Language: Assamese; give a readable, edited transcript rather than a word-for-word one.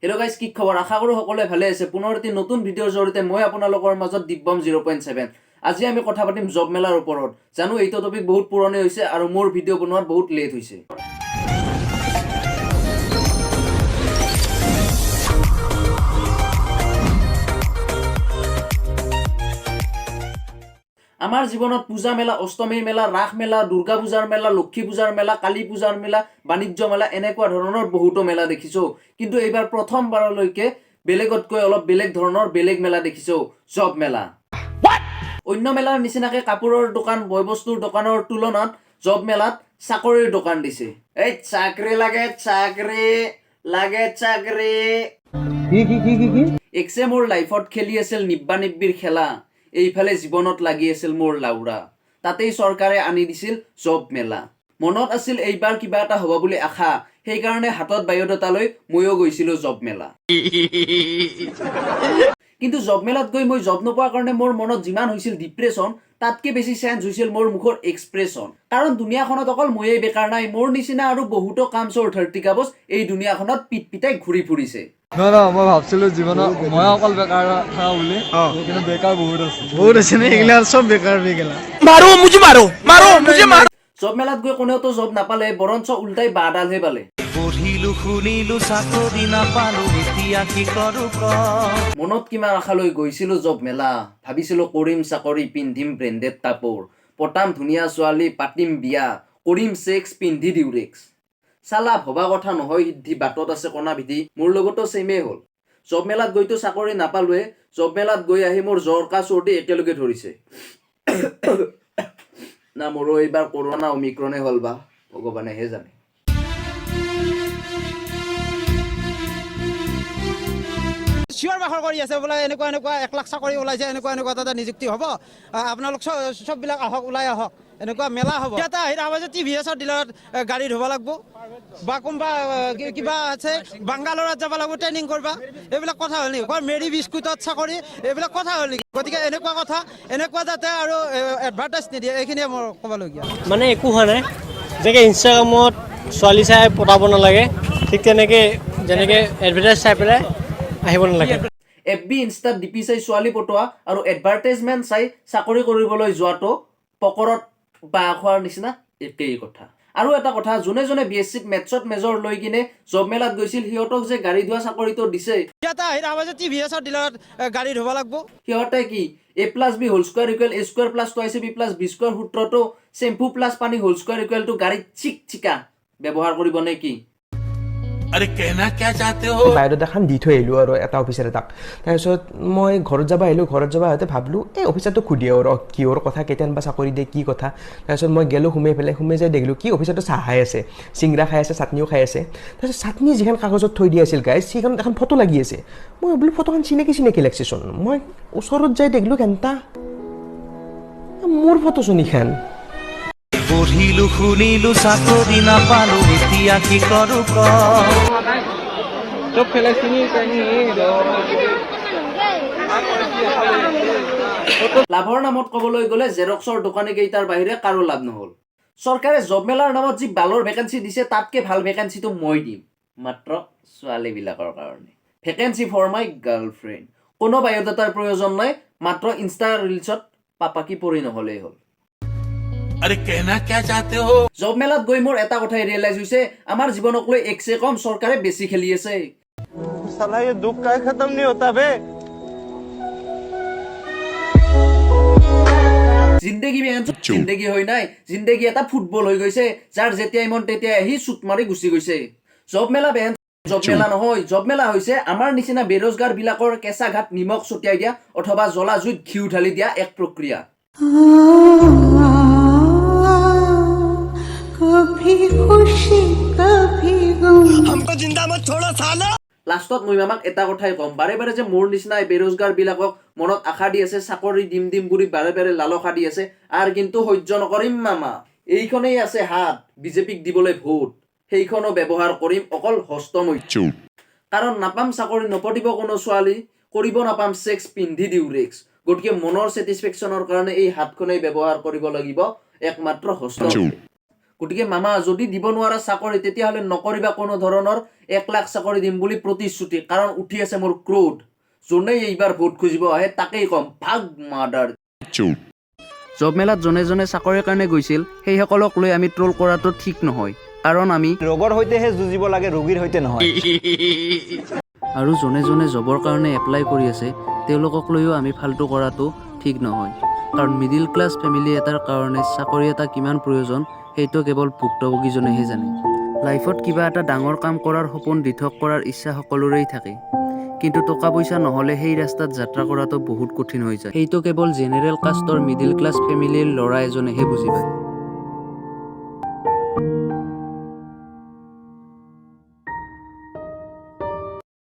হেল্ল' গাইজ, কি খবৰ? আশা কৰোঁ সকলোৱে ভালে আছে। পুনৰ এটি নতুন ভিডিঅ'ৰ জৰিয়তে মই আপোনালোকৰ মাজত দিব্যম 0.7। আজি আমি কথা পাতিম জব মেলাৰ ওপৰত। জানো, এইটো টপিক বহুত পুৰণি হৈছে আৰু মোৰ ভিডিঅ' বনোৱাত বহুত লেট হৈছে। আমাৰ জীৱনত পূজা মেলা, অষ্টমীৰ মেলা, ৰাস মেলা, দুৰ্গা পূজাৰ মেলা, লক্ষী পূজাৰ মেলা, কালী পূজাৰ মেলা, বাণিজ্য মেলা, এনেকুৱা ধৰণৰ বহুতো মেলা দেখিছোঁ। কিন্তু এইবাৰ প্ৰথমবাৰলৈকে বেলেগতকৈ অলপ বেলেগ ধৰণৰ বেলেগ মেলা দেখিছোঁ, জব মেলা। অন্য মেলাৰ নিচিনাকে কাপোৰৰ দোকান, বয় বস্তুৰ দোকানৰ তুলনাত জব মেলাত চাকৰিৰ দোকান দিছে। এই চাকৰি লাগে, চাকৰি লাগে, চাকৰি। কি কি কি কি কি? এক্সে মোৰ লাইফত খেলি আছিল নিব্বা নিব্বিৰ খেলা, এইফালে জীৱনত লাগি আছিল মোৰ লাউৰা। তাতেই চৰকাৰে আনি দিছিল জব মেলা। মনত আছিল এইবাৰ কিবা এটা হ'ব বুলি আশা, সেইকাৰণে হাতত বায়'ডাটা লৈ ময়ো গৈছিলোঁ জব মেলা। কিন্তু জব মেলাত গৈ মই জব নোপোৱাৰ কাৰণে মোৰ মনত যিমান হৈছিল ডিপ্ৰেছন, তাতকৈ বেছি চেঞ্জ হৈছিল মোৰ মুখৰ এক্সপ্ৰেছন। কাৰণ দুনীয়াখনত অকল ময়েই বেকাৰ নাই, মোৰ নিচিনা আৰু বহুতো কামচোৰ ধৰতি কাবচ এই দুনীয়াখনত পিট পিটাই ঘূৰি ফুৰিছে। নহয় নহয়, মই ভাবছিলো জীৱনত মই অকল বেকাৰ থকা বুলি, কিন্তু বেকাৰ বহুত আছে। বহুত আছে নে? এইগিলা চব বেকাৰ বেগেলা। मारो मुझे, मारो, मारो मुझे, मारो। জব মেলাত গৈ কোনেওতো জব নাপালে, বৰঞ্চ উল্টাই বাঁহডালহে পালে। পঢ়িলো শুনিলো চাকৰি নাপালো, এতিয়া কি কৰো ক? মনত কিমান আশা লৈ গৈছিলো জব মেলা। ভাবিছিলো কৰিম চাকৰি, পিন্ধিম ব্ৰেণ্ডেড কাপোৰ, পতাম ধুনীয়া ছোৱালী, পাতিম বিয়া, কৰিম চেক্স, পিন্ধি ডিউৰেক্স। চালা ভবা কথা নহয় সিদ্ধি, বাটত আছে কণা বিধি। মোৰ লগতো চেমেই হ'ল। জব মেলাত গৈতো চাকৰি নাপালোৱে, জব মেলাত গৈ আহি মোৰ জ্বৰ, কাহ, চৰ্দি একেলগে ধৰিছে। না মোৰো এইবাৰ কৰোণা অমিক্ৰণে হ'ল বা, ভগৱানেহে জানে। চিঞৰ বাখৰ কৰি আছে বোলে, এনেকুৱা এনেকুৱা 1 লাখ চাকৰি ওলাইছে, এনেকুৱা এনেকুৱা তাতে নিযুক্তি হ'ব, আপোনালোক চববিলাক আহক, ওলাই আহক, এনেকুৱা মেলা হ'ব। ইয়াতে আহি দেখা পাইছে টিভিএছৰ ডিলাৰত গাড়ী ধুব লাগিব বা কোনোবা কিবা আছে বাংগালোৰত যাব লাগিব ট্ৰেইনিং কৰিব। এইবিলাক কথা হ'ল নেকি? ক'ৰবাত মেৰি বিস্কুটত চাকৰি, এইবিলাক কথা হ'ল নেকি? গতিকে এনেকুৱা কথা, এনেকুৱা যাতে আৰু এডভাৰটাইজ নিদিয়ে, এইখিনিয়ে মোৰ ক'বলগীয়া। মানে একো হোৱা নাই। যেনেকৈ ইনষ্টাগ্ৰামত ছোৱালী চাই পতাব নালাগে, ঠিক তেনেকৈ যেনেকৈ এডভাৰটাইজ চাই পেলাই আহিব নালাগে। এফ বি, ইনষ্টাত ডিপি চাই ছোৱালী পটোৱা আৰু এডভাৰটাইজমেণ্ট চাই চাকৰি কৰিবলৈ যোৱাটো পকৰত বাঁহ খোৱাৰ নিচিনা একেই কথা। আৰু এটা কথা, যোনে যোনে বি এছ চিত মেথছত মেজৰ লৈ কিনে জব মেলাত গৈছিল, সিহঁতক যে গাড়ী ধোৱা চাকৰিটো দিছে, ইয়াতে আহি দেখা পাইছে টিভিএছৰ ডিলাৰত গাড়ী ধুব লাগিব। সিহঁতে কি A plus B whole square equal A square plus twice A B plus B square সূত্ৰটো চেম্পু প্লাছ পানী হোল স্কুৱাৰ ইকুৱেল টু গাড়ীত চিক চিকা ব্যৱহাৰ কৰিব নে কি? अरे कहना क्या चाहते हो? বায়'ডাটাখন দি থৈ আহিলোঁ আৰু এটা অফিচাৰ এটাক। তাৰপিছত মই ঘৰত যাব আহিলোঁ। ঘৰত যাব আহোঁতে ভাবিলোঁ, এই অফিচাৰটোক সুধি আৰু কিহৰ কথা, কেতিয়ান বা চাকৰি দিয়ে, কি কথা। তাৰপিছত মই গ'লোঁ সোমাই পেলাই। সোমাই যাই দেখিলোঁ কি, অফিচাৰটো চাহ খাই আছে, চিংৰা খাই আছে, চাটনিও খাই আছে। তাৰপিছত চাটনি যিখন কাগজত থৈ দিয়া আছিল গাইজ, সেইখনত এখন ফটো লাগি আছে। মই বোলো, ফটোখন চিনাকি চিনাকি লাগছেচোন। মই ওচৰত যাই দেখিলোঁ, কেনটা মোৰ ফটোচোন ইখান। পঢ়িলো শুনিলো চাকৰি নাপালো, এতিয়া কি কৰো ক? লাভৰ নামত ক'বলৈ গ'লে জেৰক্সৰ দোকানী কেইটাৰ বাহিৰে কাৰো লাভ নহ'ল। চৰকাৰে জব মেলাৰ নামত যি বালৰ ভেকেঞ্চি দিছে, তাতকৈ ভাল ভেকেঞ্চিটো মই দিম, মাত্ৰ ছোৱালীবিলাকৰ কাৰণে। Vacancy for my girlfriend. কোনো বায়'ডাটাৰ প্ৰয়োজন নাই, মাত্ৰ ইনষ্টা ৰিলচত পাপাকি পৰি নহ'লেই হ'ল। अरे कहना क्या चाहते हो? জব মেলাত গৈ মোৰ এটা কথাই ৰিয়েলাইজ হৈছে, আমাৰ জীৱনক লৈ একচে কম চৰকাৰে বেছি খেলি আছে। साला ये दुख का खत्म नहीं होता बे। জিন্দেগী বেয়া জিন্দেগী হৈ নাই, জিন্দেগী এটা ফুটবল হৈ গৈছে, যাৰ যেতিয়াই মন তেতিয়াই আহি চুট মাৰি গুচি গৈছে। জব মেলা বেয়া জব মেলা নহয়, জব মেলা হৈছে আমাৰ নিচিনা বেৰোজগাৰ বিলাকৰ কেঁচা ঘাট নিমখ ছটিয়াই দিয়া অথবা জ্বলা জুইত ঘিউ ঢালি দিয়া এক প্ৰক্ৰিয়া। कभी खुशी कभी गम। লাষ্টত মই মামাক এটা কথাই ক'ম, বাৰে বাৰে যে মোৰ নিচিনা বেৰোজগাৰ বিলাকক মনত আশা দি আছে, চাকৰি দিম দিম বুলি বাৰে বাৰে লালসা দি আছে, আৰু কিন্তু সহ্য নকৰিম মামা। এইখনেই আছে হাত বিজেপিক দিবলৈ ভোট, সেইখনো ব্যৱহাৰ কৰিম অকল হস্তমৈথুন। কাৰণ নাপাম চাকৰি, নপতিব কোনো ছোৱালী, কৰিব নাপাম চেক্স, পিন্ধি দিওঁ ৰেক্স। গতিকে মনৰ ছেটিছফেকশ্যনৰ কাৰণে এই হাতখনেই ব্যৱহাৰ কৰিব লাগিব একমাত্ৰ হস্ত। গতিকে মামা, যদি দিব নোৱাৰা চাকৰি, তেতিয়াহ'লে নকৰিবা কোনো ধৰণৰ 1 লাখ চাকৰি দিম বুলি প্ৰতিশ্ৰুতি। কাৰণ উঠি আছে মোৰ ক্ৰোধ। যোনেই এইবাৰ ভোট খুজিব আহে, তাকেই ক'ম, ভাগ মাদাৰ। জব মেলাত যোনে যোনে চাকৰিৰ কাৰণে গৈছিল, সেইসকলক লৈ আমি ট্ৰল কৰাটো ঠিক নহয়, কাৰণ আমি ৰোগৰ সৈতেহে যুঁজিব লাগে, ৰোগীৰ সৈতে নহয়। আৰু যোনে যোনে জবৰ কাৰণে এপ্লাই কৰি আছে, তেওঁলোকক লৈও আমি ফাল্টু কৰাটো ঠিক নহয়, কাৰণ মিডিল ক্লাছ ফেমিলি এটাৰ কাৰণে চাকৰি এটা কিমান প্ৰয়োজন, সেইটো কেৱল ভুক্তভোগীজনেহে জানে। লাইফত কিবা এটা ডাঙৰ কাম কৰাৰ সপোন, দিঠক কৰাৰ ইচ্ছা সকলোৰেই থাকে। কিন্তু টকা পইচা নহ'লে সেই ৰাস্তাত যাত্ৰা কৰাটো বহুত কঠিন হৈ যায়। সেইটো কেৱল জেনেৰেল কাষ্টৰ মিডিল ক্লাছ ফেমিলিৰ ল'ৰা এজনেহে বুজি পায়।